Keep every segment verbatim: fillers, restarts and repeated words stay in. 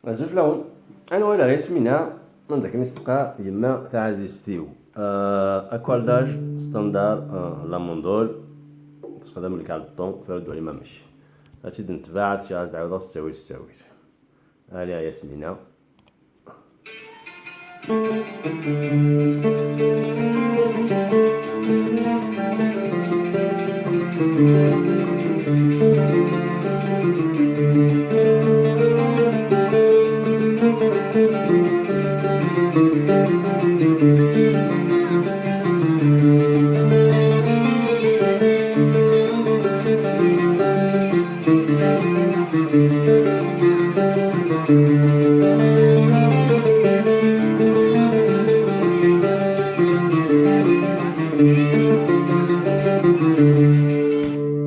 Azul fell-awen. Ad nwali ar Yasmina, anda akken i s-teqqar yemma taɛzizt-iw. Ah, akwaldaj standard, ah, la mandole, tessexdam lkar d ton, tura d walim amek. Ad tt-id-netbeɛ, ad s-ɛawdeɣ s ttawil s ttawil. Allez, ar Yasmina.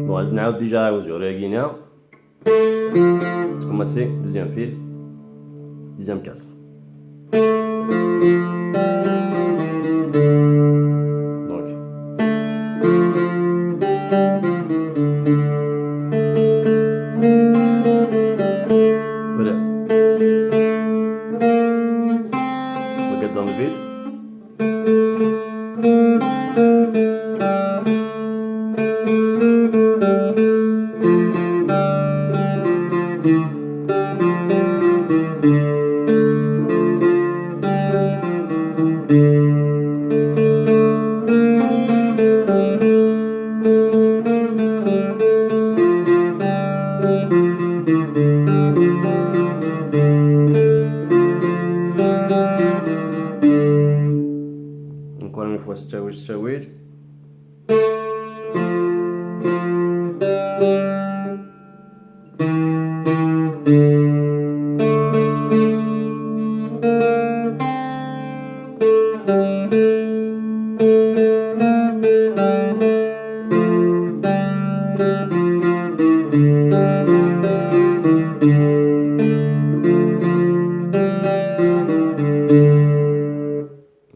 Bon, ad nɛawed déjà ɣer uzur-agi-nni. Tkumassi, deuxième fil, deuxième case. Donc. Voilà. Regarde dans le vide. Encore une fois, s ttawil, s ttawil.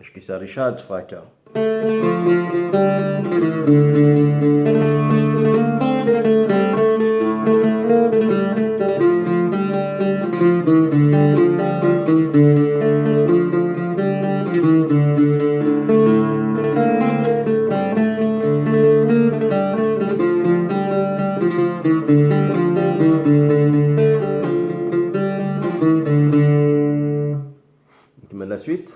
Acku-s Richard Faka. Nkemmel la suite.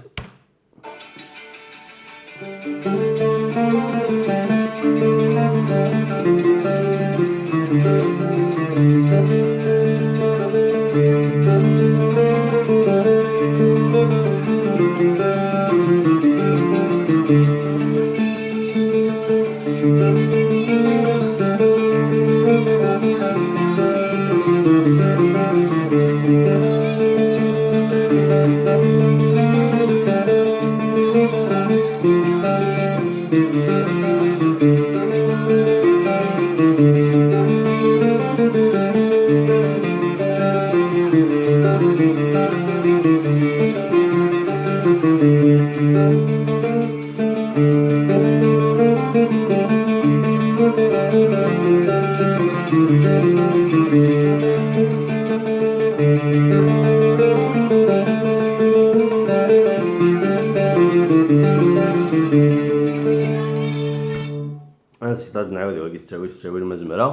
Ansi tazneɣ wagi s ttawil, s ttawil ma zemreɣ.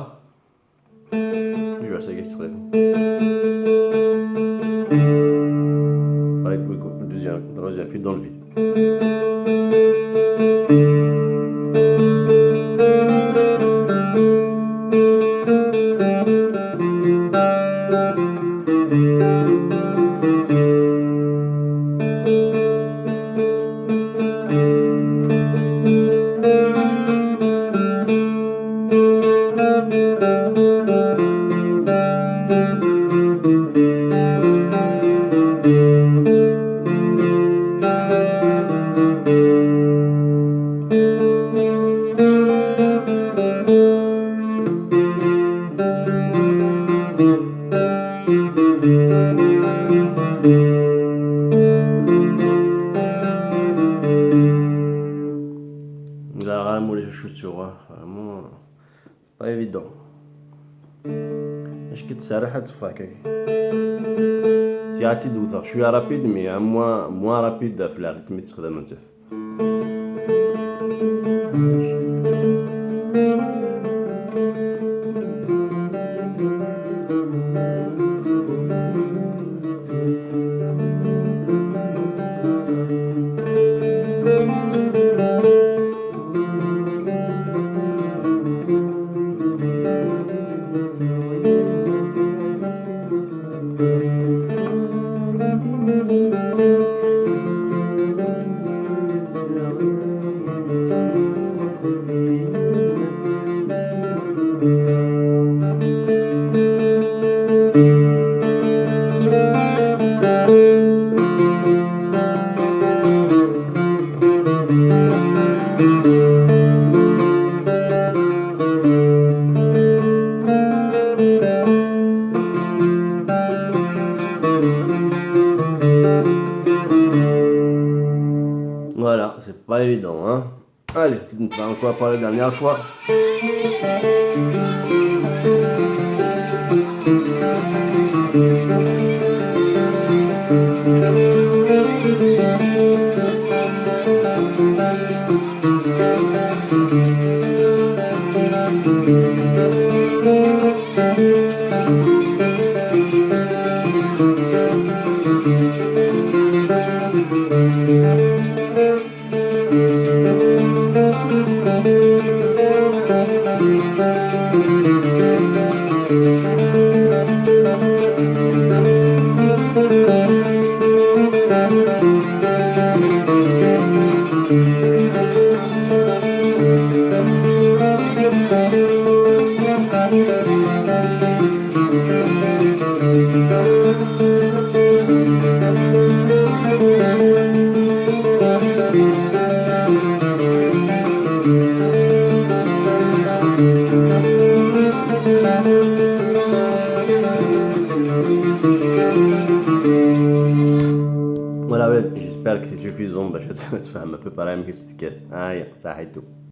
Jwa sagi sexdem. Avec le deuxième, troisième fil dans le vide. Ẓriɣ ara ma ulac acu ttuɣ, vraiment, pas évident. Acku tserreḥ ad teffeɣ akka. Sya ad tt-id-wteɣ cwiya rapide, mais moins, moins rapide ɣef le rythme i tt-sexdament. Voilà, c'est pas évident, hein. Allez, petite encore pour la dernière fois. Voilà, ouais, j'espère que c'est suffisant باش تفهم à peu près amek i tt-tekkat. Aya, ça aide.